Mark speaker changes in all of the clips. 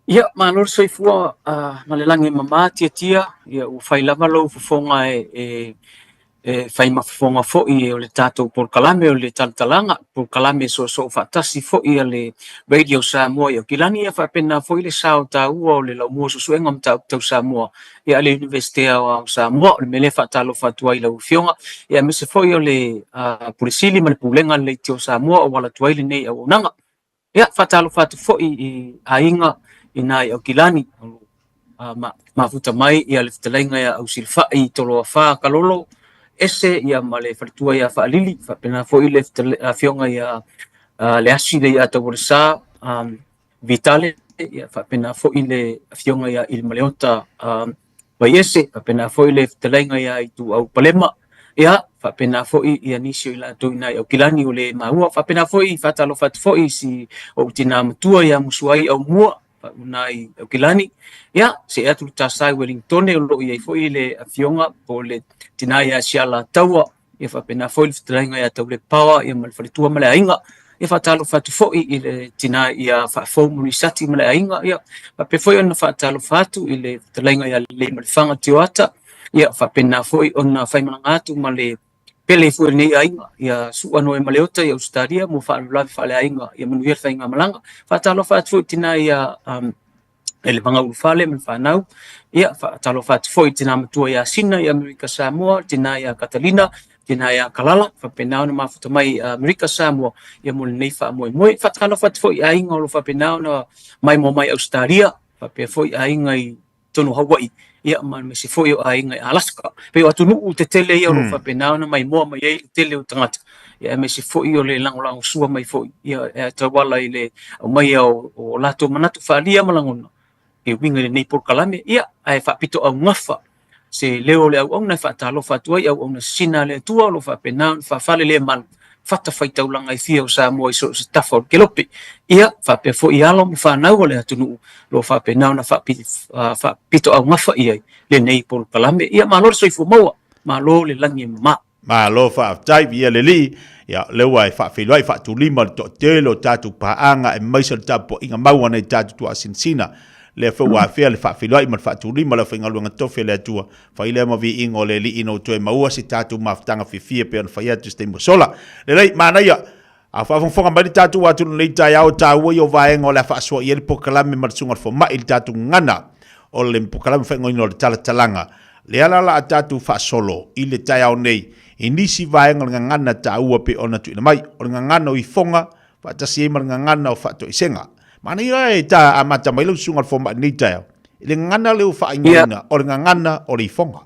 Speaker 1: Ia, malo le soifua ma le lagi e mama Tiatia, ia ua fai lava lou fofoga e fai ma fofoga foi o le tatou polokalame o le talatalaga, polokalame soosoo faatasi foi a le Radio Samoa i Aukilani, ia faapena foi le sao taua o le Laumua o Suesuega o Mataupu Tau Samoa a le Iunivesite Aoao o Samoa. O le mea lea e faatalofa atu ai i lau Afioga, ia aemaise foi o le Pule Sili ma le Pulega a le Leitio Samoa ua ala atu ai lenei auaunaga. Ia, faatalofa atu foi i aiga i ina i Aukilani, o lo o mafuta mai le fetalaiga ia Ausilafai Toloafa Kalolo Ese ma le faletua ia Faalili, faapena foi le afioga ia Leasi Leiataualesa Vitale, ia faapena foi le afioga ia Ilimaleota Vaiese, faapena foi le fetalaiga ia Ituau Palema, ia faapena foi ia nisi o i latou i ina i Aukilani ua le maua, faapena foi faatalofa atu foi i si ou tina matua ia Musuai Aumua i ina i Aukilani, ia see atu le tasa i Uelintone o lo o i ai foi le afioga po o le tina ia Siala Taua, ia faapena foi le fetalaiga ia Taulepaoa ia ma le faletua ma le aiga. Ia faatalofa atu foi i le tina ia Faafou Mulisati ma le aiga, ia faapea foi ona faatalofa atu i le fetalaiga ia Leleimalefanga Tioata, ia faapena foi ona faimalaga atu ma le pele foi o lenei aiga ia Sua Noe Maleota i Ausetalia mo faalavelave faaleaiga ia manuia le faigamalaga. Faatalofa atu foi i le tina ia Elevaga Ulufale ma le fanau. Ia, faatalofa atu foi i le tina matua ia Sina i Amerika Samoa, le tina ia Katalina, le tina ia Kalala, faapena ona mafuta mai i Amerika Samoa ia mo lenei faamoemoe. Faatalofa atu foi i aiga o lo o faapena ona maimoa mai Ausetalia, faapea foi aiga i totonu o Hawaii, ia ma aemaise foi o aiga i Alaska. Pei o atunuu tetele ia o lo o faapena ona maimoa mai ai le tele o tagata, ia aemaise foi o le lagolagosua mai foi ia e tauala i le aumaia o latou manatu faaalia ma lagona e uiga i lenei polokalame. Ia, ae faapitoaugafa se leo o le auauna e faatalofa atu ai, auauna sisina a le Atua o lo o faapena ona faafalelemalu fatafaitaulaga e fia o Samoa i so o se tafa o le kelope. Ia, faapea foi alo ma fanau a le atunuu o lo o faapena ona faapitoaugafa i ai lenei polokalame. Ia, malo le soifua maua, malo le lagi e mama.
Speaker 2: Malo faafetai, viia le Alii. Ia, o lea ua e faafeiloai faatulima le toatele o tatou paaga aemaise o le tapuaiga mau a nai tatou tuaasinasina. Lea foi ua afea le faafeiloai ma le faatulima o le aufaigaluega tofi a le Atua. Fai lea ma viiga o le Alii ina ua toe maua se tatou mafutaga fiafia e pei ona fai atu i se taimi ua sola. Lelei, manaia! A faafogafoga mai le tatou atunuu i lenei taeao, e taua ia o vaega o le a faasoa i ai le polokalame ma le susuga i le fomai i le tatou gagana o le polokalame faaigoaina o le talatalaga. Lea la o le a tatou faasolo i le taeao nei i nisi vaega o le gagana taua pei ona tuuina mai, o le gagana o ifoga faatasi ai ma le gagana o faatoesega. Manaia e ta amata mai lau susuga i le fomai i lenei taeao i le gagana lea ua faaigoaina o le gagana o le ifoga.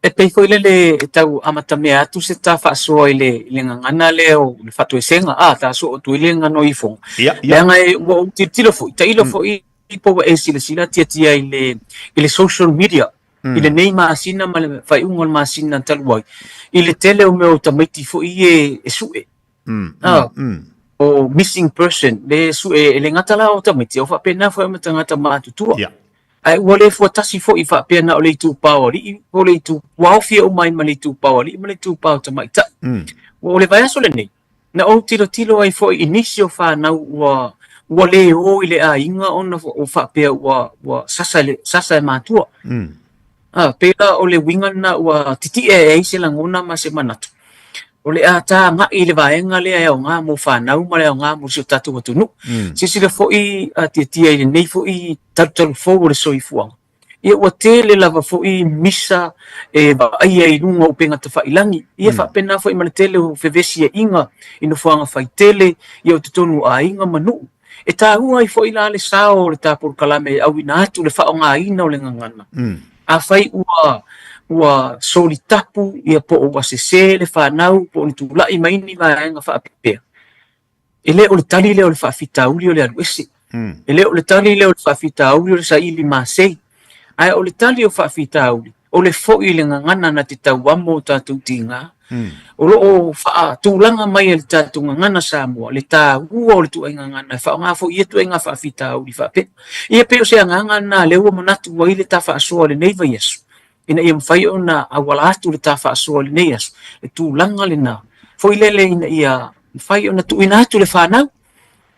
Speaker 1: E pei foi lele e tau amatamea atu se ta faasoa i le i le gagana lea o le faatoesega, a ta soo atu i le gagana o ifoga. Leaga e ua ou tilotilo foi, tailo foi po ua e silasila tiatia i le i le social media i lenei masina ma le faaiuga o le masina talu ai, i le tele o mea o tamaiti foi ia e sue. O missing person, le sue e le gata la o tamaiti, o faapena foi ma tagata matutua. Ae ua le fuatasi foi faapea na o le itupa o alii po o le itu, ua aofia uma ai ma le itupa o alii ma le itupa o tamaitai. Ua o le vaiaso lenei, na ou tilotilo ai foi i nisi o fanau ua ua le o i le aiga ona o faapea ua ua sasa le sasa e matua. A, pei la o le uiga lena ua titi'e ai se lagona ma se manatu, o le a taga'i i le vaega lea e aoga mo fanau ma le aoga mo si o tatou atunuu. Silasila foi a tiatia i lenei foi talutalu fou o le soifuaga, ia ua tele lava foi misa e vaaia i luga o upega tafailagi, ia faapena foi ma le tele o fevesiaiga i nofoaga faitele, ia o totonu o aiga ma nuu. E taua ai foi la le sao o le ta polokalame e auina atu le faaaogaina o le gagana. Afai ua ua solitapu ia po o ua sese le fanau po o ni tulai mai ni vaega faapea, e le o le tali lea o le faafitauli o le alu ese. E le o le tali lea o le faafitauli o le saili masei. Ae o le tali o faafitauli, o le foi i le gagana na te tauamo o tatou tiga, o lo o faatulaga mai e le tatou gagana Samoa le taua o le ituaiga gagana e faaaoga foi ia ituaiga faafitauli faapea. Ia pei o se agaga lena lea ua manatu ai le ta faasoa i lenei vaiaso, ina ia mafai ona auala atu le ta faasoa i lenei aso, le tulaga lena foi lele ina ia mafai ona tuuina atu le fanau,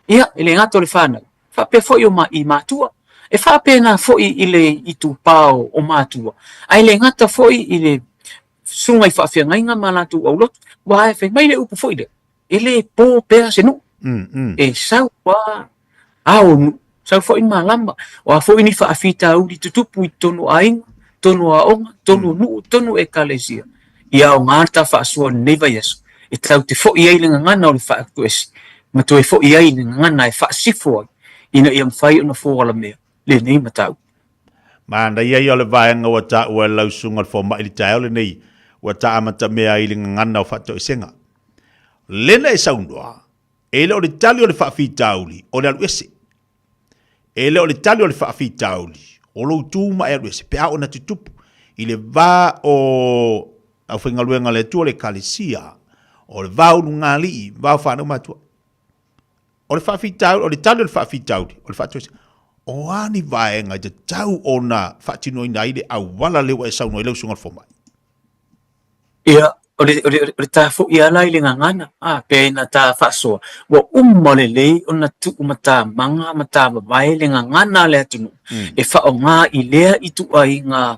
Speaker 1: ia, e le gata o le fanau. Faapea foi o i matua. E faapena foi i le itupa o matua, ae le gata foi i le susuga i faafeagaiga ma latou aulotu, aua e fai mai le upu foi lea, e le po pea se nuu. E sau lava ao o nuu, sau foi malama. O a foi ni faafitauli tutupu i totonu o aiga, totonu o aoga, totonu o nuu, totonu o ekalesia, ia aoga le ta faasoa i lenei vaiaso e tatou te foi ai i le gagana o le faatuese ma toe foi ai i le gagana e faasifo ai ina ia mafai ona foalamea lenei mataupu.
Speaker 2: Manaia ia o le vaega ua taua e lau susuga i le fomai i le taeao lenei, ua ta amatamea ai i le gagana o faatoesega. Lena e saunoa, e le o le tali o le faafitauli o le alu ese. E le o le tali o le faafitauli o lou tu ma e alu ese pe a oo ina tutupu i le va o aufaigaluega a le Atua o le Ekalesia, o le va o ulugalii, va o fanau matua. O le faafitauli, o le tali o le faafitauli, o le faatoesega, o a ni vaega e tatau ona faatinoina ai le auala lea ua e saunoa ai lau Susuga i le Fomai?
Speaker 1: Ia, o le, o le, o le ta foi lava la i le gagana, a, pe na ta faasoa, ua uma lelei ona tuumatamaga ma tavavae le gagana a le atunuu e faaaoga i lea ituaiga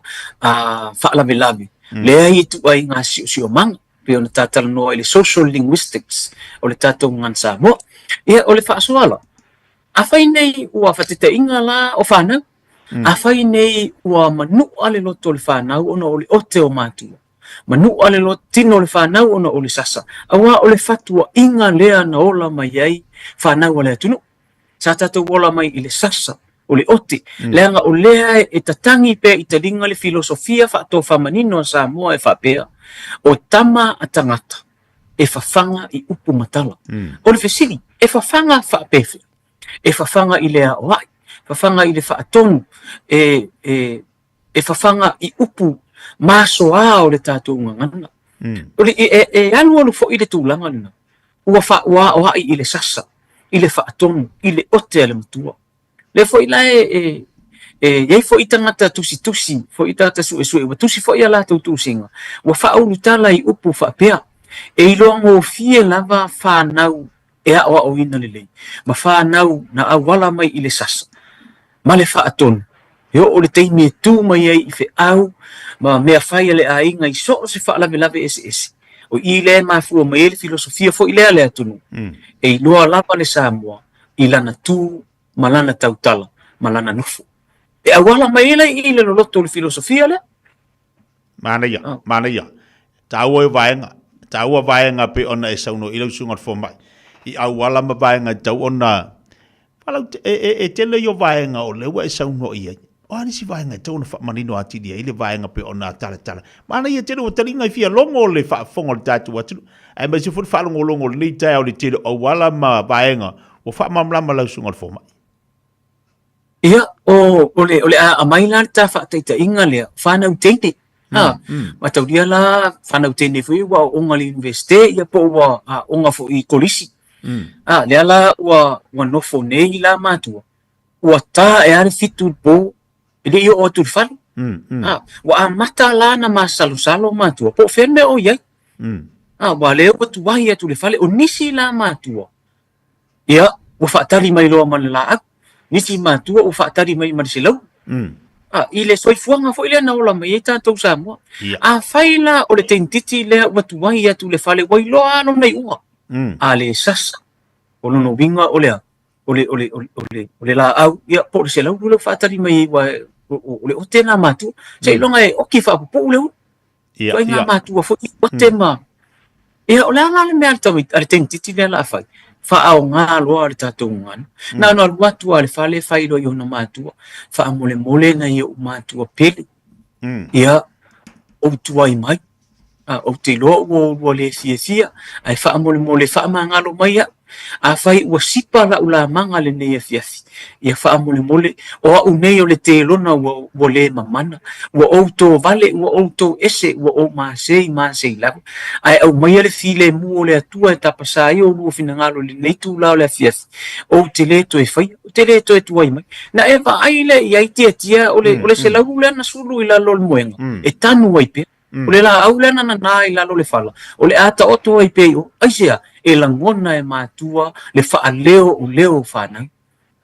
Speaker 1: faalavelave, lea ituaiga siosiomaga, pei ona ta talanoa i le social linguistics o le tatou gagana Samoa. Ia, o le faasoa la, afai nei ua faataitaiga la o fanau, Afai nei ua manua le loto o le fanau ona o le ote o matua, manua le tino o le fanau ona o le sasa, aua o le fatuaiga lea na ola mai ai fanau a le atunuu. Sa tatou ola mai i le sasa, o le ote, leaga o lea e tatagi pea i taliga le filosofia faatofamanino a Samoa e faapea, o tama a tagata e fafaga i upu ma tala. O le fesili, e fafaga faapefea? E fafaga i le aoai, fafaga i le faatonu, e, e, e fafaga i upu masoa o le tatou gagana. O le, e, e, e alualu foi le tulaga lena, ua, fa, ua aoai i le sasa, i le faatonu, i le ote a le matua. Lea foi la e, e, e i ai foi tagata tusitusi, foi tagata suesue, ua tusi foi a latou tusiga, ua faaulutala i upu faapea, e iloagofie lava fanau e aoaoina lelei, ma fanau na auala mai i le sasa ma le faatonu, e oo le taimi e tu mai ai i feau ma mea fai a le aiga i so o se faalavelave eseese. O i lea e mafua mai ai le filosofia foi lea a le atunuu, e iloa lava le Samoa i lana tu ma lana tautala ma lana nofo. E auala mai ai la i i le loloto o le filosofia lea.
Speaker 2: Manaia, manaia. Taua e vaega, taua vaega pe ona e saunoa i lau susuga i le fomai. I auala ma vaega e tatau ona falau e, e, e tele ia o vaega o lea ua e saunoa i ai. O a nisi vaega e tatau ona faamanino atili ai le vaega pe ona talatala. Manaia tele ua taliga i fia logo le faafofoga o le tatou atunuu. Aemaise foi le faalogologo o lenei taeao i le tele o auala ma vaega ua faamalamalama lau susuga i le fomai.
Speaker 1: Ia, o, o le, o le a aumai la le ta faataitaiga lea, whanau teine. Ha, mataulia la whanau teine foi ua aooga i le Universite, ia po ua aooga foi i kolisi. A, lea la ua, ua nofo nei la matua, ua ta ea le 7 i le po, e le i oo atu i le fale. A, ua amata la na masalosalo matua, po o fea le mea o i ai. A, ua lea ua tuai atu i le fale, o nisi la matua, Ia, ua faatali mai loa ma le laau. Nisi matua ua faatali mai ma le selaulu. Ah, i le soifuaga foi lea na ola mai ai tatou Samoa. Ia. Afai la o le teinititi lea ua tuai atu i le fale, ua iloa lava lona iuga. A le sasa, o lona uiga o le a? O le, o le, o le, o le, o le laau, ia, po o le selaulu lea ua faatali mai ai, aua o le ote lena a matua. Seiloga e oki faapupuu le ulu. Ia, Ituaiga matua foi ote ma... Ia, o le a la le mea a le tamaiti, a le teinititi lea o le a fai? Faaaoga loa le tatou gagana. Na ona alu atu lava i le fale fai loa i ona matua, faamolemole nai ou matua pele. Ia, ou tuai mai. A, ou te iloa ua oulua le fiafia, ae faamolemole faamagalo mai au. Afai ua sipa lau lamaga lenei afiafi, ia faamolemole, o au nei o le telona ua, ua le mamana, ua ou tovale, ua ou tou ese, ua ou masei masei lava. Ae aumaia le filemu o le Atua e tapasā ai oulua finagalo i lenei itula o le afiafi, ou te le toe faia, ou te le toe tuai mai. Na e vaai lea i ai Tiatia, o le, o le selaulu lea na sulu i lalo o le moega, e tanu ai pea. O le laau lea na nana i lalo o le fala, o le a taoto ai pea i o. Aisea? E lagona e matua le faaleo o leo o fanau.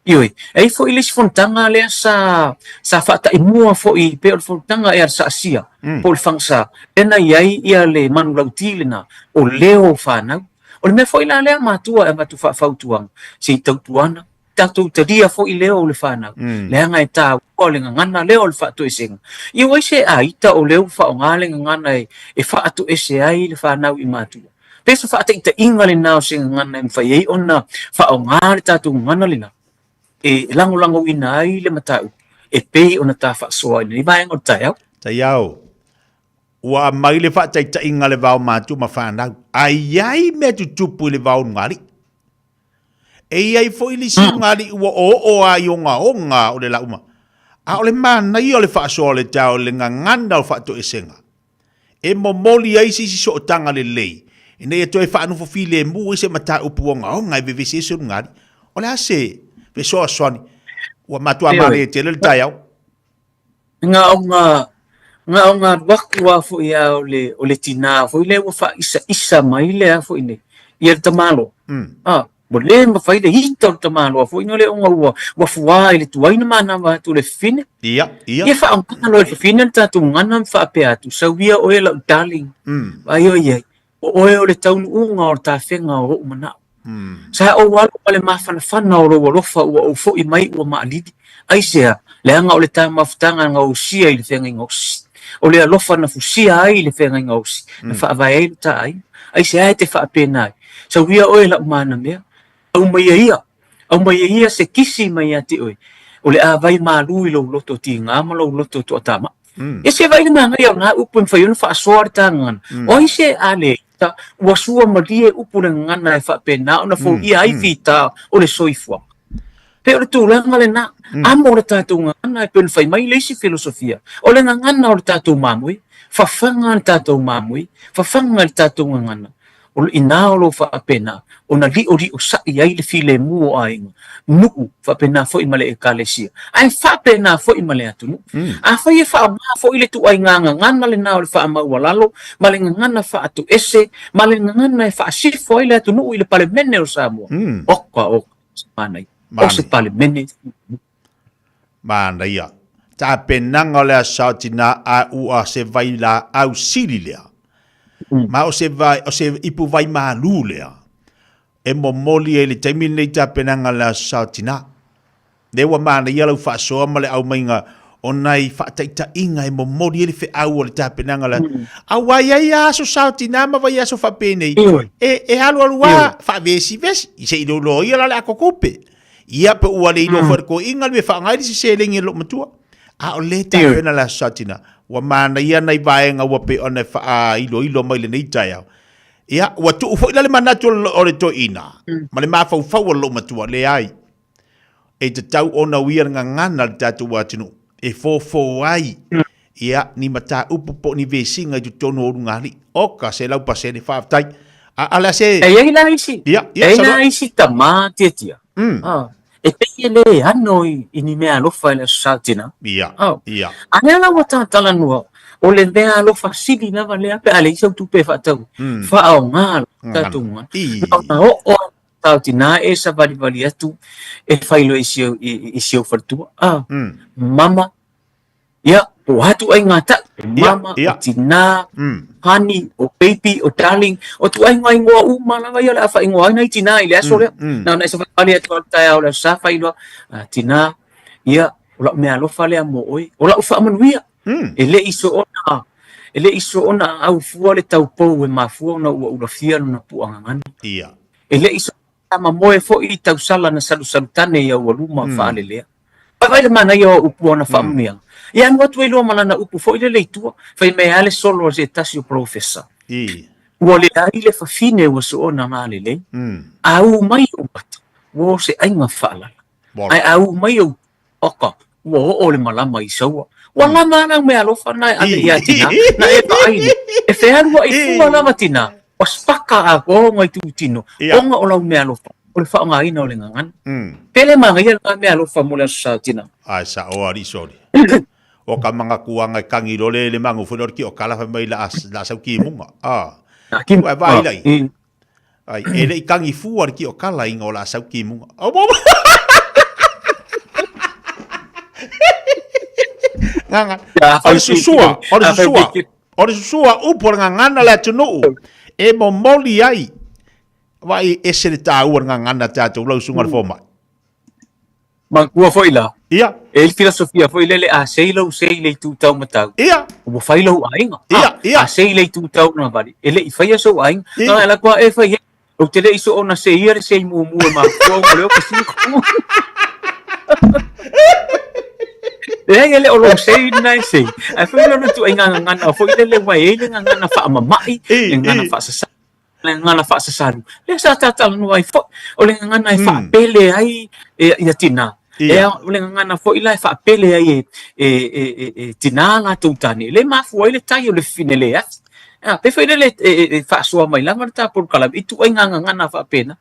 Speaker 1: Ioe, e i ai foi le isi fonotaga lea sa sa faataimua foi pei o le fonotaga ea a le Saasia po o le Fagasa, lea na i ai ia le manulauti lena o leo o fanau. O le mea foi la lea matua e avatu faafautuaga, se i tautuana, tatou talia foi leo o le fanau, leaga e taua le gagana lea o le faatoesega. Ia ua ai se aita o lea ua faaaoga le gagana e faatoese ai le fanau i matua. Pe se faataitaiga lena o se gagana e mafai ai ona faaaoga le tatou gagana lena e lagolagoina ai le mataupu e pei ona ta faasoa i lenei vaega o le taeao.
Speaker 2: Taiao, ua aumai le faataitaiga a le va o matua ma fanau, a i ai mea tutupu i le va o ulugalii. E i ai foi le isi ulugalii ua oooo lava i ogaoga o le lauma, a o le manaia o le faasoa o le taeao i le gagana o faatoesega. E momoli ai se isi sootaga lelei ina ia toe faanofo filemu ai se mataupu ogaoga e vevesi ai se ulugalii. O le a se fesoasoani ua matua manaia tele le taeao?
Speaker 1: Na ona na ona alu atu lava foi a o le o le tinā foi lea ua faaisaisa mai le a foi nei ia le tamaloa. A ua le mafai le ita o le tamaloa foi lea ona ua ua fuā i le tuai ona manava atu le fafine.
Speaker 2: Ia, ia.
Speaker 1: Ia faaaoga loa e le fafine le tatou gagana ma faapea atu, sau ia oe lau darling. Vaai oe i ai, o oe o le taunuuga o le tafega o ou manao. Sa ou alu ma le mafanafana o lou alofa ua ou foi mai ua maalili. Aisea? Leaga o le ta mafutaga na osia i le feagaiga osi. O le alofa na fusia ai i le feagaiga osi, na faavae ai lo ta aiga. Aisea e te faapena ai? Sau ia oe lau manamea, aumaia ia, aumaia ia se kisi mai ia te oe, o le a vai malu i lou loto tiga ma lou loto toatama. Ia se vaai le manaia o na upu e mafai ona faasoa le ta gagana. O ai se a le ita, ua sua malie upu le gagana e faapena ona foia ai fita o le soifuaga. Pei o le tulaga lena, amo le tatou gagana e pei ona fai mai le isi filosofia, o le gagana o le tatou mamoe, fafaga le tatou mamoe, fafaga le tatou gagana, O inā o lo o faapena ona liʻoliʻosaʻi ai le filemu o aiga, nuu, faapena foi ma le Ekalesia, ae faapena foi ma le atunuu. Afai e faaaoga foi le ituaiga gagana lena o le faamaualalo ma le gagana faatoese ma le gagana e faasifo ai le atunuu i le Palemene o Samoa, oka oka, se manaia, o se Palemene filemu.
Speaker 2: Manaia. Tapenaga o le Aso Sa o Tinā a ua se vailaau sili lea. Ma o se, vai, o se ipu vai malū lea e momoli ai le taimi lenei tapenaga o le Aso Sa o Tinā. Lea ua manaia lau faasoa ma le aumaiga o nai faataitaiga e momoli ai le feau o le tapenaga o le Aua e i ai lava aso sa o tinā ma vaiaso faapenei, e, e alualu lava faavesivesi, se i iloiloia la le akokupe. Ia pe ua le iloa foi le toeaina le mea faaaoga ai le isi seleni a lou matua. A o lea e tapena le Aso Sa Tina, ua manaia nai vaega ua pei ona e faailoilo mai lenei taeao. Ia, ua tuu foi la le manatu o le toeaina ma le mafaufau o lou matua, leai, e tatau ona uia le gagana a le tatou atunuu e fofo ai ia ni mataupu po o ni vesiga i totonu o ulugalii. Oka, 100%, faafetai. A, a le a se...
Speaker 1: E i ai la isi, Ia, ia, e i ai la isi tamā tiatia. Ah, e pei e le ano i, i ni mea alofa i le Aso Sa Tina.
Speaker 2: Ia, Oh. ia.
Speaker 1: A lea la ua tatalanoa, o le mea alofa sili lava lea pe a leai sau tupe e faatau, faaaoga lo tatou gagana. I. Na ona oo tau tinā e savalivali atu e failoa i si au, i, i si au faletua. Ah, mama, ia, po o atu ai ngā taʻu, o mama, o tinā, honey, o baby, o darling, o tuaiga ingoa uma lava ia o le a faaigoa ai nai tinā i le aso lea. Na ona e savalivali atu lava i le taeao o le Aso Sa failoa, ah, tinā, ia, o lau mea alofa lea mo oe, o lau faamanuia. E le i soona, e le i soona aau fua le taupou e mafua ona ua ulafia lona pu'a gagana.
Speaker 2: Ia.
Speaker 1: E le i soona mamoe foi i tausala na salusalutane i aualuma faalelea. Vaivai le manaia o upu ona faamanuiaga. Ia alu atu ai loa ma lana upu foi lele i tua, fai mai lava le solo a se tasi o polofesa.
Speaker 2: I.
Speaker 1: Ua leai le fafine ua soona galelei, a ū mai ou mata, ua o se aiga faalala. Ae a ū mai ou oka, ua oo le malama i Saua. Ua lama lava lau meaalofa na e ave ia Tinā, na e vaai nei. E fealuai fua lava Tinā, ua spaka atoa ona itutino, ona o lau meaalofa, o le faaaogaina o le gagana. Pe le manaia lena meaalofa mo le Aso Sa o Tinā.
Speaker 2: Ae sao alii soli. O ka manatuaga e kagi loa le le magu foi lea o le tiokala fai mai la la sau kimuga. Ah. Ua e vaai lai. Ai, e le i kagi fua le tiokala ina o la sau kimuga. Gagana. O le susua, o le susua, o le susua upu o le gagana le atunuu e momoli ai. Vaai ese le taua o le gagana tatou lau susuga le fomai.
Speaker 1: Manatua foi la,
Speaker 2: Ia.
Speaker 1: e i ai le filosofia foi lele, a sei lou sei i le itu taumatau,
Speaker 2: Ia.
Speaker 1: ua fai lou aiga.
Speaker 2: Ia, ia.
Speaker 1: A sei i le itu taunavale, e le i faia sou aiga.
Speaker 2: Ia.
Speaker 1: Na alu atu a e fai ai, ou te le i soona seia le sei muamua e mafua ona o lea ua pasina kumu. Leai, e le o lou sei lena e sei. Ae foi lea o le ituaiga gagana foi lele ua i ai le gagana faamama'i, le gagana faasasai. le gagana faasasalu, lea sa tatalanoa ai foi, o le gagana e faapele ai ia tinā. E o le gagana foi la e faapele ai e tinā latou tane, lea e mafua ai le tai o le fafine le afi. A, pei foi lele e faasoa mai lava le ta polokalame i ituaiga gagana faapena.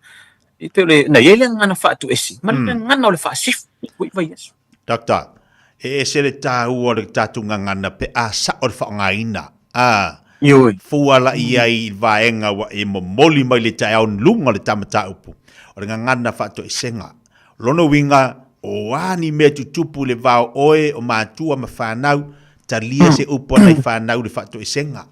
Speaker 1: E pei o le, na i ai le gagana faatuesi ma le gagana o le faasifu i vaiaso.
Speaker 2: Doctor, e ese le taua o le tatou gagana pe a sao le faaaogaina, a
Speaker 1: Ioe.
Speaker 2: fua la i ai i le vaega ua e momoli mai le taeao i luga o le ta mataupu, o le gagana faatoesega. O lona uiga, o a ni mea tutupu i le va o oe, o matua ma fanau, talia se upu a nai fanau i le faatoesega.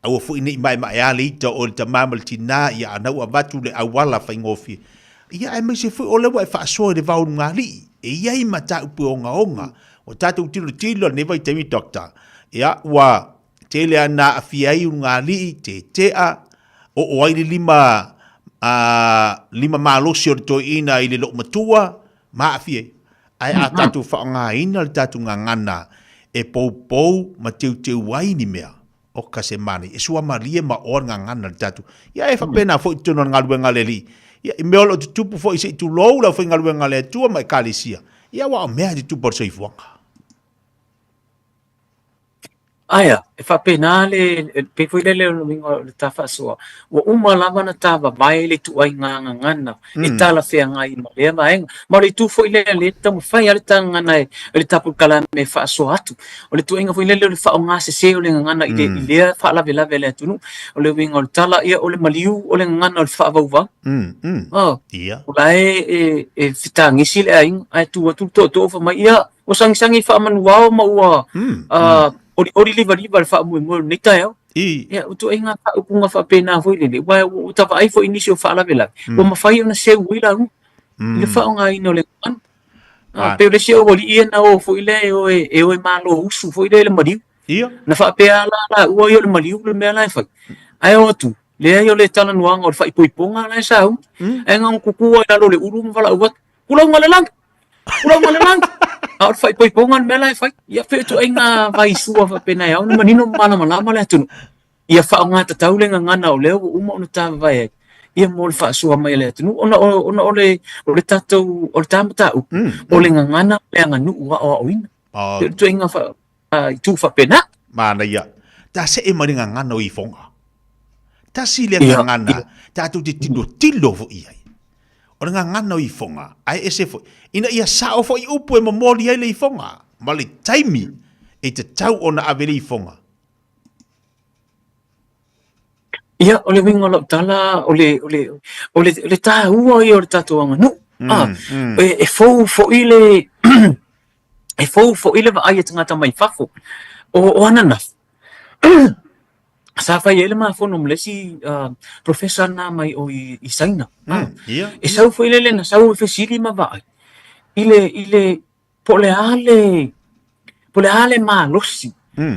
Speaker 2: Aua foi ne i maemaea le ita o oe le tama ma le tinā, ia a na ua avatu le auala faigofie. Ia aemaise foi o lea ua e faasoa i le va o lugalii, e i ai mataupu e ogaoga. Ua tatou tilotilo i lenei vaitaimi Doctor, ia ua tele lava ina aafia ai ulugalii, tetea, oo ai le lima, a, lima malosi o le toeaina i le loomatua, ma aafia ai. Ae a tatou faaaogaina le tatou gagana e poupou ma teuteu ai ni mea, oka se manaia, e suamalie ma oa le gagana le tatou. Ia e faapena foi i totonu o le galuega a le Alii. Ia, i mea o lo o tutupu foi se i tulou le aufaigaluega a le Atua ma Ekalesia, ia aua o mea e tutupu o le soifuaga.
Speaker 1: Aia, e faapena le, pei foi lele o le uiga o le ta faasoa, ua uma lava ona ta vavae le ituaiga gagana e talafeagai ma lea vaega. Ma o le itu foi lea lea e taumafai lava le ta gagana e le ta polokalame e faasoa atu. O le ituaiga foi lele o le faaaoga sese o le gagana i le, i lea faalavelave a le atunuu. O le uiga o le tala, ia o le maliu o le gagana o le faavauvau. Oh,
Speaker 2: Ia.
Speaker 1: o la e, e, e fetagisi le aiga, ae tu atu le tootoo fai mai, ia, Ua sagisagi faamanuao ma ua olioli livaliva le faamoemoe o lenei taeao. Ia, o ituaiga faaupuga faapena foi lele, aua ua ta vaai foi i nisi o faalavelave, ua mafai ona seu ai lauga i le faaaogaina o le gagana. E pei o le isi aualii ia na o foi lea e o e o e malo usu foi lea i le maliu. Na faapea lava la laua ia o le maliu le mea la e fai. Ae o atu, leai o le talanoaga o le faaipoipoga la e sauni. Ae na ona tutu lava i lalo o le ulu ma valaau atu, Pulauga le lagi! Pulauga le lagi! A o le faaipoipoga le mea la e fai. Ia pei o ituaiga vaisua faapena e ao ona manino ma malamalama le atunuu. Ia faaaoga tatau le gagana o lea ua uma ona tavavae ai ia mo le faasoa mai a le atunuu ona o, ona o le, o le tatou, o le ta mataupu, o le gagana o le aganuu aoaoina. Pei o le ituaiga fa, itu faapena.
Speaker 2: Manaia. Ta see mai le gagana o ifoga. Tasi lea gagana tatou te tilotilo foi i ai. O le gagana o ifoga, ae ese foi, ina ia sao foi upu e momoli ai le ifoga, ma le taimi e tatau ona ave le ifoga.
Speaker 1: Ia, o le uiga o lau tala, o le, o le, o le, o le taua ia o le tatou aganuu. Ah, e, e fou foi le, e fou foi le vaai a tagata mai fafo. O, o ananafi, sa fai ai le ma fono ma le isi professor na mai o i, i Saina.
Speaker 2: Yeah.
Speaker 1: E sau foi lele na sau e fesili ma vaai i le, i le, po o le a le, po o le a le malosi,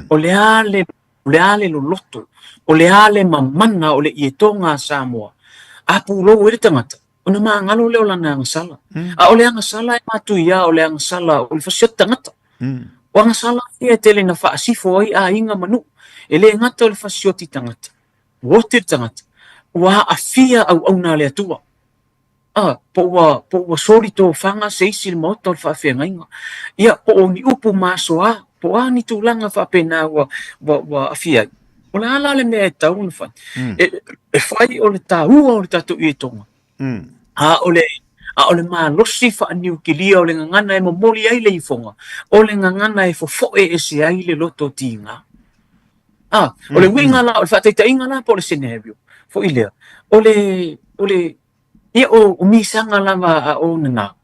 Speaker 1: o le a le, o le a le loloto, o le a le mamana o le ietoga a Samoa, a pulou ai le tagata, ona magalo lea o lana agasala. A o le agasala e matuia o le agasala o le fasioti tagata. O agasala ia e tele ina faasifo ai aiga ma nuu. E le gata o le fasioti tagata, ua oti le tagata, ua aafia auauna a le Atua. A, po ua, po ua soli tofaga se isi i le maota o le faafeagaiga. Ia, po o ni upu masoa, po o a ni tulaga faapena ua, ua, ua aafia ai. O le a la le mea e tatau ona fai? E, e fai o le taua o le tatou ietoga. A o le, a o le malosi faaniukilia o le gagana e momoli ai le ifoga, o le gagana e fofoe ese ai le loto tiga. A, o le uiga la, o le faataitaiga la po o le scenario foi lea, o le, o le, ia o, o misaga lava a o nana.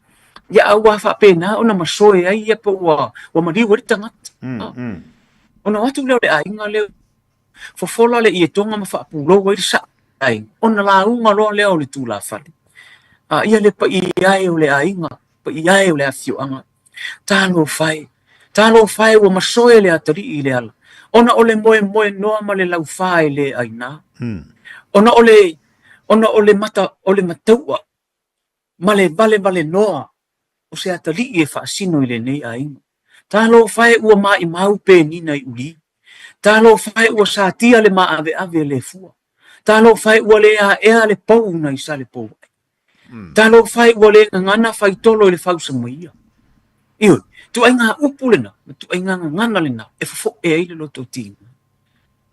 Speaker 1: Ia a ua faapena ona masoe ai ia po ua ua maliu ai le tagata. Ona o atu lea o le aiga lea fofola le ietoga ma faapulou ai le saʻa aiga, ona lauga loa lea o le tulafale. A ia le paia e o le aiga, paia e o le afioaga, talofa e, talofa e ua masoe le atalii i le ala, ona o le moemoenoa ma le laufa e le aina. Ona o le, ona o le mata, o le mataua ma le valevalenoa o se atalii e faasino i lenei aiga. Talofa e ua maimau penina i uli. Talofa e ua satia le maaveave le fua. Talofa e ua le aea le pou nai Salepouai. Talofa e ua le gagana faitolo i le fausamaia. Ioe, tuaiga upu lena, ma tuaiga gagana lena e fofoe ai le loto tiga.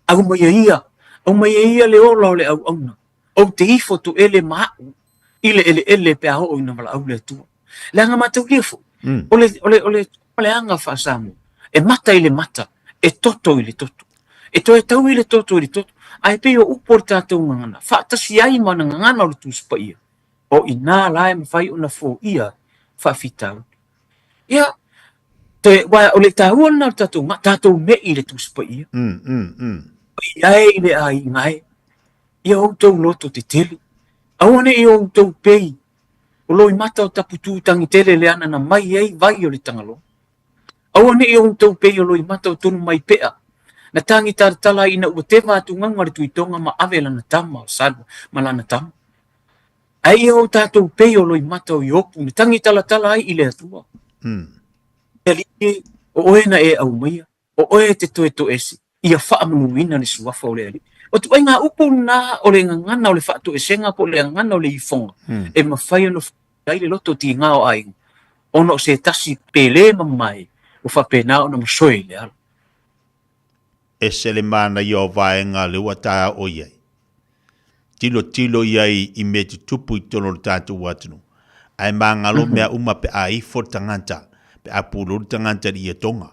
Speaker 1: Aumaia ia, aumaia ia le ola o le auauna. Ou te ifo toele ma a'u i le eleele pe a oo ina valaau le Atua. Leaga mataulia foi, o le, o le, o le, o le aga faa-Samoa, e mata i le mata, e toto i le toto. E toe tau i le toto i le toto, ae pei o upu o le tatou gagana, faatasi ai ma ana gagana o le Tusi Paia, o i ina la e mafai ona foia faafitauli. Ia, toe, aua o le taua lena o le tatou, tatou me'i i le Tusi Paia. Paia e i le aiga e, ia outou loto tetele. Aua ne i outou pei o loimata o taputu tagitele le ana na mai ai vai o le Tagaloa. Aua ne i outou pei o loimata o Tonumaipea na tagi talatala ai ina ua teva atugauga le Tuitoga ma ave lana tama o Salua ma lana tama. Ae ia o tatou pei o loimata o Iopu na tagi talatala ai i le Atua. E Alii e, o oe na e aumaia. O oe e te toe toese, ia faamanuina le suafa o le Alii. O ituaiga upu lena o le gagana o le faatoesega po o le gagana o le ifoga e mafai ona ai le loto tiga o aiga ona o se tasi pele ma mamae ua faapena ona masoe i le ala.
Speaker 2: Ese le manaia o vaega lea ua ta oo i ai. Tilotilo i ai i mea tutupu i totonu o le tatou atunuu. Ae magalo mea uma pe a ifo le tagata, pe a pulou le tagata i le ietoga.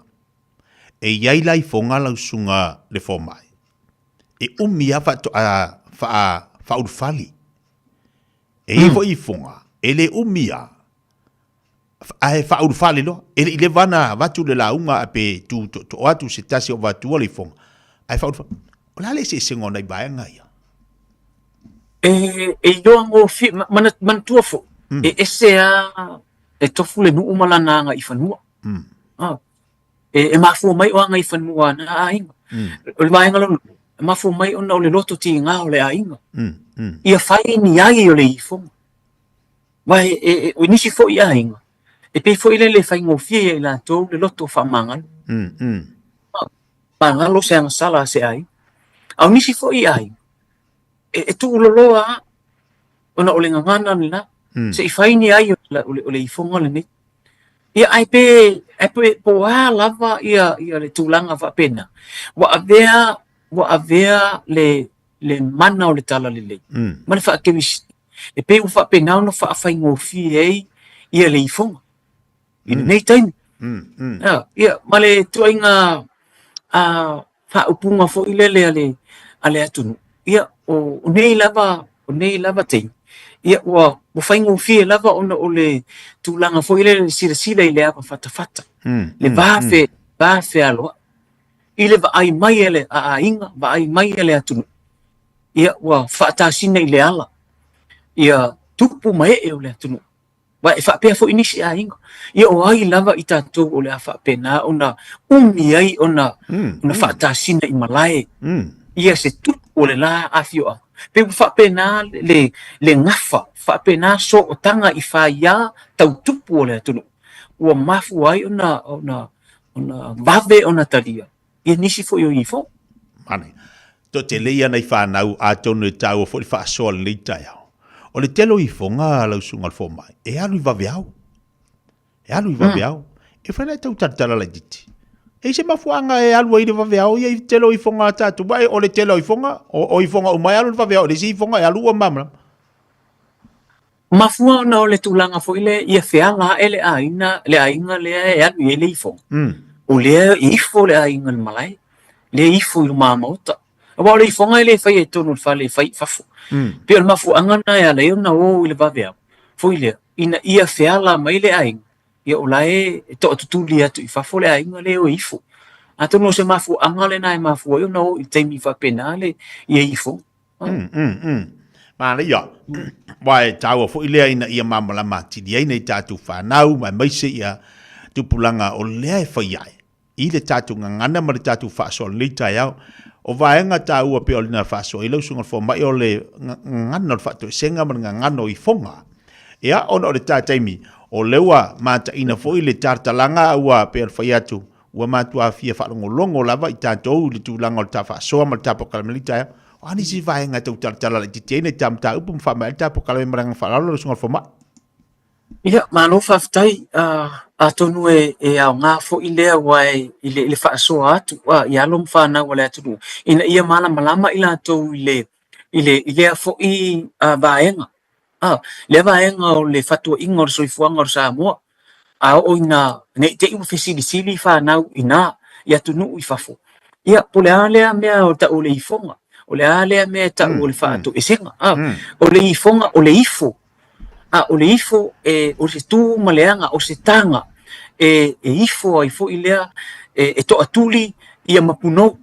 Speaker 2: E i ai la ifoga lau susuga le fomai, e umi lava faatoa faa, faaulufali. E i ai foi ifoga, e le umi lava, ae faaulufale loa. E le i leva ona avatu le lauga ae pe tu tootoo atu se tasi o avatua le ifoga, ae faaulufale. O le a le eseesega o nai vaega ia?
Speaker 1: E, e iloa gofie, manatua foi, e ese lava e tofu le nuu ma lana agaifanua. E, e mafua mai o agaifanua a na aiga. O le vaega lona lua, e mafua mai ona o le loto tiga o le aiga. Ia fai ni ai o le ifoga. Aua e, e, e, o nisi foi aiga, e pei foi lele e faigofie ia i latou le loto faamagalo. Magalo se agasala a se aiga. A o nisi foi aiga, e, e tuuloloa lava ona o le gagana lena, se i fai ni ai o le, o le, o le ifoga lenei. Ia ae pe, ae pe po o a lava ia, ia le tulaga faapena, ua avea, ua avea le, le mana o le talalelei ma le faakerisi, e pei ua faapena ona faafaigofie ai ia le ifoga i lenei taimi. Ia, ma le ituaiga faaupuga foi lele a le, a le atunuu, ia, o nei lava, o nei lava taimi, ia ua, ua faigofie lava ona o le tulaga foi lele le silasila i le ava fatafata, le va fe, va fealoai, i le vaai mai a le a aiga, vaai mai a le atunuu, ia ua faatasina i le ala ia tupu ma ee o le atunuu. Aua e faapea foi nisi aiga, ia o ai lava i tatou o le a faapena ona umi ai ona, ona faatasina i malae ia se tupu o le la afioaga. Pei ua faapena le, le gafa, faapena sootaga i faia tau tupu o le atunuu, ua mafua ai ona, ona, ona vave ona talia ia nisi foi o ifo.
Speaker 2: Manaia. Toatele ia nai fanau atonu e taua foi le faasoa lenei taeao. O le tele o ifoga lau susuga le fomai, e alu i vaveao. E alu i vaveao. E fai la e tau talatala laitiiti. E i se mafuaaga e alu ai i le vaveao ia i le tele o ifoga a tatou. Aua o le tele o ifoga, o ifoga uma e alu i le vaveao, e le isi ifoga e alu ua malamalama.
Speaker 1: Mafua ona o le tulaga foi lea ia feala ae le aiga, le aiga lea e alu i ai le ifoga. O lea e ifo le aiga i le malae, lea e ifo i luma maota. Aua o le ifoga e le faia i totonu o le fale, e fai i fafo. Pei o le mafuaaga lena e ala ai ona o i le vaveao foi lea. ina ia feala mai le aiga, ia o la e toatutuli atu i fafo le aiga lea e o e ifo. Atonu o se mafuaaga lena e mafua ai ona o i le taimi faapena le ia ifoga.
Speaker 2: Mm, mm, mm. Manaia. Aua e taua foi lea ina ia malamalama atili ai nai tatou fanau ma aemaise ia tupulaga o lea e fai ae i le tatou gagana ma le tatou faasoa i lenei taeao. O vaega taua pei o lena faasoa ai lau Susuga i le Fomai o le gagana o le faatoesega ma le gagana o ifoga. Ia, ona o le ta taimi, o lea ua mataina foi le talatalaga ua pei ona fai atu, ua matua fia faalogologo lava i tatou i le tulaga o le ta faasoa ma le ta polokalame i lenei taeao. O a nisi vaega e tau talatala laitiiti ai nai ta mataupu ma faamaea ai le ta polokalame ma le agaga faaaloalo lau Susuga i le Fomai?
Speaker 1: Ia, malo faafetai. Atonu e aoga foi lea aua i le faasoa atu i alo ma fanau a le atunuu ina ia malamalama i latou i lea foi vaega, lea vaega o le fatuaiga o le soifuaga o le Samoa. A oo ina ne i te i ua fesilisili fanau i ina i atunuu i fafo, ia po o le a lea mea e tau o le ifoga, o le a lea mea e tau o le faatoesega. O le ifoga, o le ifo. A o le ifo e, o se tu ma le aga, o se taga e, e ifo ai foi lea e, e toatuli ia mapunou.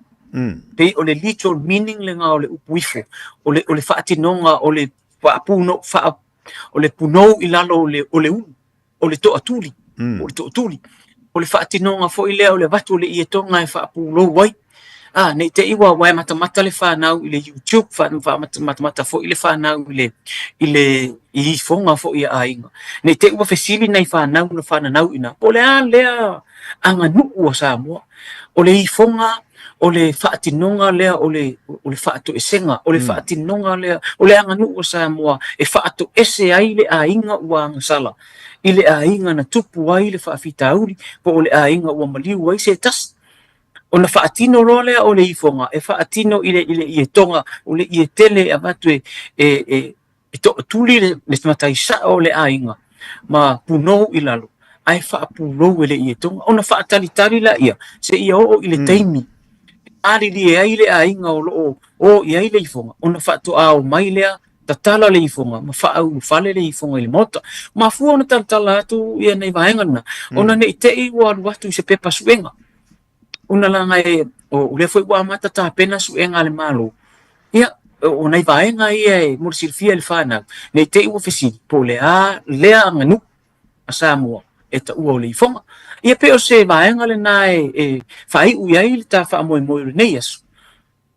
Speaker 1: Pei o le literal meaning lena o le upu ifo, o le, o le faatinoga o le faapunou, faa, o le punou i lalo o le, o le ulu. o le toatuli, po o le tootuli. O le faatinoga foi lea o le avatu o le ietoga e faapulou ai. A, ne i te i ua ua e matamata le fanau i le YouTube, faamatamata foi le fanau i le, i le i ifoga foi a aiga. Ne i te i ua fesili nai fanau na fananau i ina, po o le a lea aganuu a Samoa. O le ifoga, o le faatinoga lea o le, o le faatoesega, o le faatinoga lea o le aganuu a Samoa e faatoese ai le aiga ua agasala i le aiga na tupu ai le faafitauli po o le aiga ua maliu ai se tasi. Ona faatino loa lea o le ifoga e faatino i le, i le ietoga, o le ietele e avatu e, e, e, e toatuli le, le matai sao o le aiga ma punou i lalo, ae faapulou e le ietoga. Ona faatalitali laia seia oo i le taimi e malilie ai le aiga o lo o o i ai le ifoga, ona faatoa omai lea tatala le ifoga ma faaulufale le ifoga i le maota. Mafua ona talatala atu ia nei vaega lena, ona ne i te i ua alu atu i se pepa suega. Ona leaga e, o lea foi ua amata tapena suega a le Malo, ia, o nai vaega ia e mo le silafia e le fanau, ne i te i ua fesili, po o le a lea aganuu a Samoa e taua o le ifoga. Ia pei o se vaega lena e faaiu i ai le ta faamoemoe o lenei aso,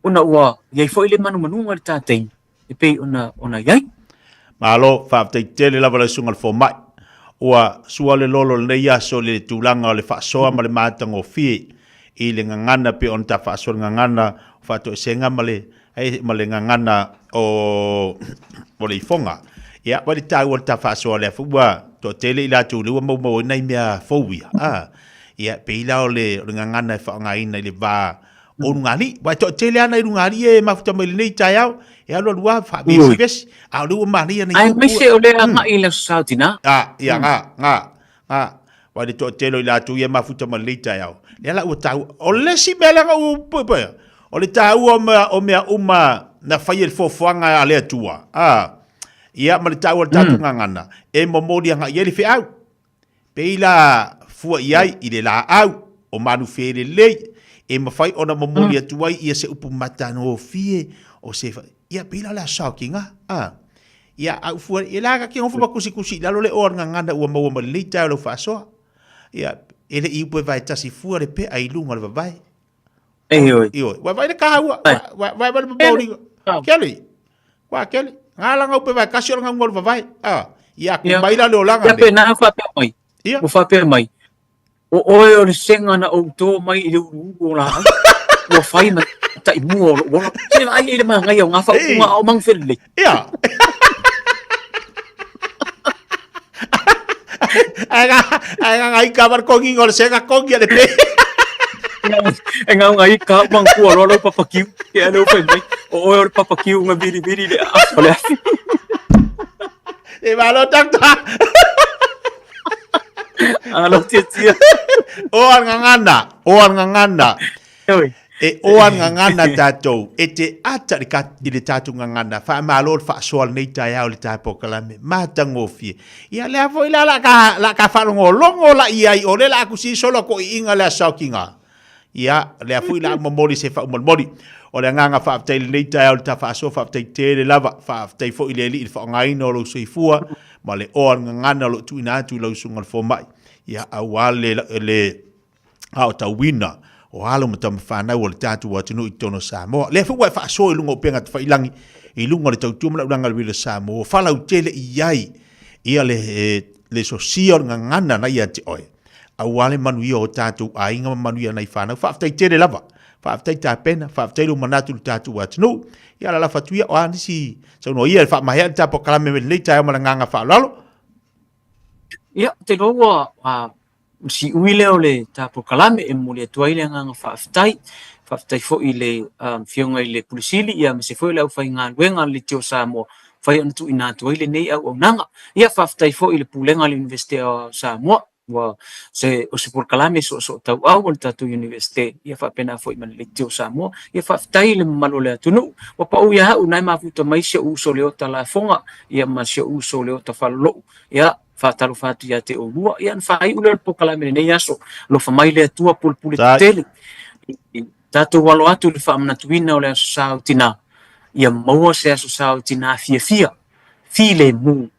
Speaker 1: ona ua i ai foi le manumanuga i le ta taimi e pei ona, ona i ai.
Speaker 2: Malo, faafetai tele lava lau Susuga i le Fomai. Ua sua le lolo i lenei aso i le tulaga o le faasoa ma le matagofie i le gagana pei ona ta faasoa i le gagana o faatoesega ma le, ma le gagana o, o le ifoga. Ia, vaai le taua o le ta faasoa lea foi ua toatele i latou lea ua maumau ai nai mea fou ia. A, ia, pei la o le, o le gagana e faaaogaina i le va o Lugalii. Ua e toatele lava nai Lugalii e mafuta mai lenei taeao, e alu alu lava faavesivesi, a o lea ua manaia nei
Speaker 1: tupu. Aemaise o lea agai i le Aso Sa o Tina.
Speaker 2: A, ia, nga, nga, nga. Ua le toatele o i latou ia e mafuta mai lenei taeao. Lea la ua taua. O le isi mea leaga ua puepue, o le taua o mea, o mea uma na fai e le foafoaga a le Atua, a, ia, ma le taua o le tatou gagana, e momoli agai ai le feau. Pei la fua i ai i le laau o Manufelelei e mafai ona momoli atu ai ia se upu matagofie o se ia pei la o le aso saokiga a ia au fua e la ka ke ngofa ma kusikusi i lalo le oa le gagana ua maua mai lenei taeao lau faasoa ia e le i upu e vae tasi fua le pea i luga o le vavae
Speaker 1: Ioe.
Speaker 2: Ioe. Wa vai le kahua. Wa vai vai le momoli. Keli. Wa keli. Nga la ngau pe vai kasi o le ngau le vai. Ah. Ia ku mai la le olanga.
Speaker 1: Ia pe na fa pe mai. Ia. Ua faapea mai, O oe o le sega na ou tō mai i le uluulu o laau, ua fai ma taimua o lou ola. Se vaai i le manaia o ngā faaupuga a o Manufelelei.
Speaker 2: Ia. Ai nga, ai nga ngai ka mar kongi ngol se ka kongi ale pe.
Speaker 1: E ngau ngai ka mang kua loa lau papakiu. Ke ale o fai mai, o oe o le papakiu nga viri viri le a o le afi.
Speaker 2: E malo doctor.
Speaker 1: Alo tia tia.
Speaker 2: O al ngangana, o al ngangana.
Speaker 1: Oi.
Speaker 2: E oa gagana tatou, e te ata i le, i le tatou gagana, faamalo le faasoa lenei taeao i le ta polokalame, matagofie. Ia lea foi la la ka, la ka faalogologo la i ai, o le la kusi solo ko iiga le asaokiga. Ia, lea foi la momoli se faamolimoli. O le agaga faafetai lenei taeao i le ta faasoa, faafetai tele lava, faafetai foi i le Alii i le faaaogaina o lou soifua ma le oa o le gagana o lo o tuuina atu i lau susuga i le fomai. Ia, aua le, le aotauina o alo ma tamafanau o le tatou atunuu i totonu o Samoa. Lea foi ua e faasoa i luga o upega tafailangi, i luga o le tautua ma le aulaga a le Vila Samoa, ua falautele i ai ia le, le sosia o le gagana na ia te oe, aua le manuia o tatou aiga ma manuia nai fanau. Faafetai tele lava, faafetai tapena, faafetai lou manatu i le tatou atunuu. Ia lalafa atu ia, o a nisi saunoa ia e faamahea le tatou polokalame lenei taeao ma le agaga faaaloalo.
Speaker 1: Ia, ou te iloa ua O le siui lea o le ta polokalame e momoli atu ai le agaga faafetai. Faafetai foi i le Afioga i le Pule Sili aemaise foi o le aufaigaluega a le Leitio Samoa ua mafai ona tuuina atu ai lenei auaunaga. Ia faafetai foi i le Pulega a le Iunivesite o Samoa, ua se o se polokalame soosootauau a le tatou Iunivesite, ia faapena foi ma le Leitio Samoa. Ia faafetai i le mamalu o le atunuu. Ua pau ia au, na e mafuta mai si ou uso Leota Lafoga, ia ma si ou uso Leota Falolou. Ia faatalofa atu ia te oulua. Ia ona faaiu lea o le polokalame i lenei aso. Alofa mai le Atua pulepule tetele. Tatou alo atu i le faamanatuina o le Aso Sa o Tina. Ia maua se Aso Sa o Tina fiafia, filemu,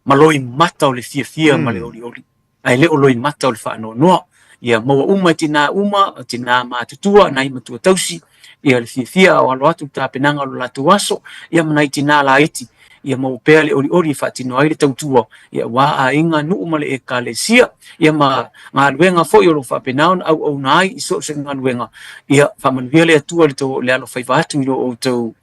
Speaker 1: ma loimata o le fiafia ma le olioli. Ae le o loimata o le faanoanoa. Ia maua uma e tina uma, o tina matutua, nai matua tausi, ia le fiafia a o alo atu i le tapenaga o lo latou aso, ia ma nai tina laiti, ia maua pea le olioli e faatino ai le tautua, ia aua aiga, nuu ma le ekalesia, ia ma galuega foi o lo o faapena ona auauna ai i so o se galuega. Ia faamanuia le Atua i le tou le alofaiva atu i lo outou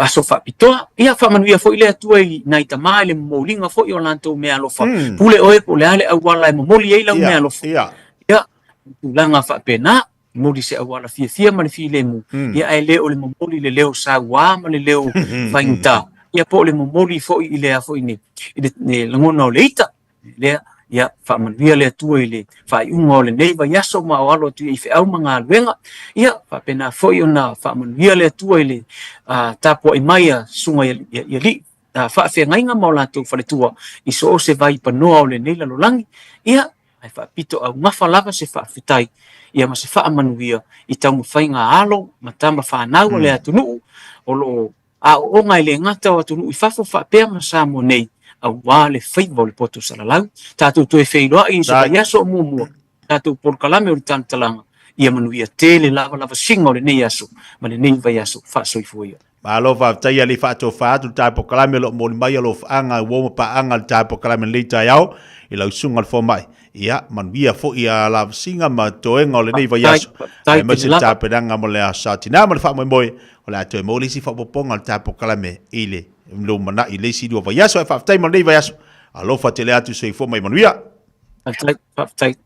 Speaker 1: aso faapitoa. Ia faamanuia foi le Atua i nai tama i le momoliga foi o latou meaalofa. Pule oe po o le a le auala e momoli ai lau meaalofa. Ia, tulaga faapena, momoli se auala fiafia ma le filemu, ia ae le o le momoli i le leo saua ma le leo faigata, ia po o le momoli foi i le a foi nei, i le lagona o le ita. Lea, ia faamanuia le Atua i le faaiuga o lenei vaiaso ma o alo atu i feau ma galuega. Ia faapena foi ona faamanuia le Atua i le tapuai mai a susuga i alii faafeagaiga ma o latou faletua i so o se vaipanoa o lenei lalolagi. Ia, ae faapito augafa lava se faafetai ia ma se faamanuia i taumafaiga a alo ma tama fanau a le atunuu o lo o aoaoga e le gata o atunuu i fafo faapea ma Samoa nei aua le faiva o le poto salalau. Tatou toe feiloai i se vaiaso o muamua, tatou polokalame o le Talatalaga, ia manuia tele lavalava siga o lenei aso ma lenei vaiaso. Faasoifua ia.
Speaker 2: Malo faafetai alii faatofa atu le tae polokalame o lo o moli mai alofaaga uo ma paaga le tae polokalame lenei taeao i lau susuga le fomai. Ia manuia foi a lavasiga ma toega o lenei vaiaso aemaise le tapenaga mo le aso Sa Tina ma le faamoemoe o le a toe maua le isi faaopoopoga o le tae polokalame i le lumanai i le isi 2 vaiaso. Ae faafetai mo lenei vaiaso. Alofa tele atu, soifua ma ia manuia.
Speaker 1: Faafetai, faafetai.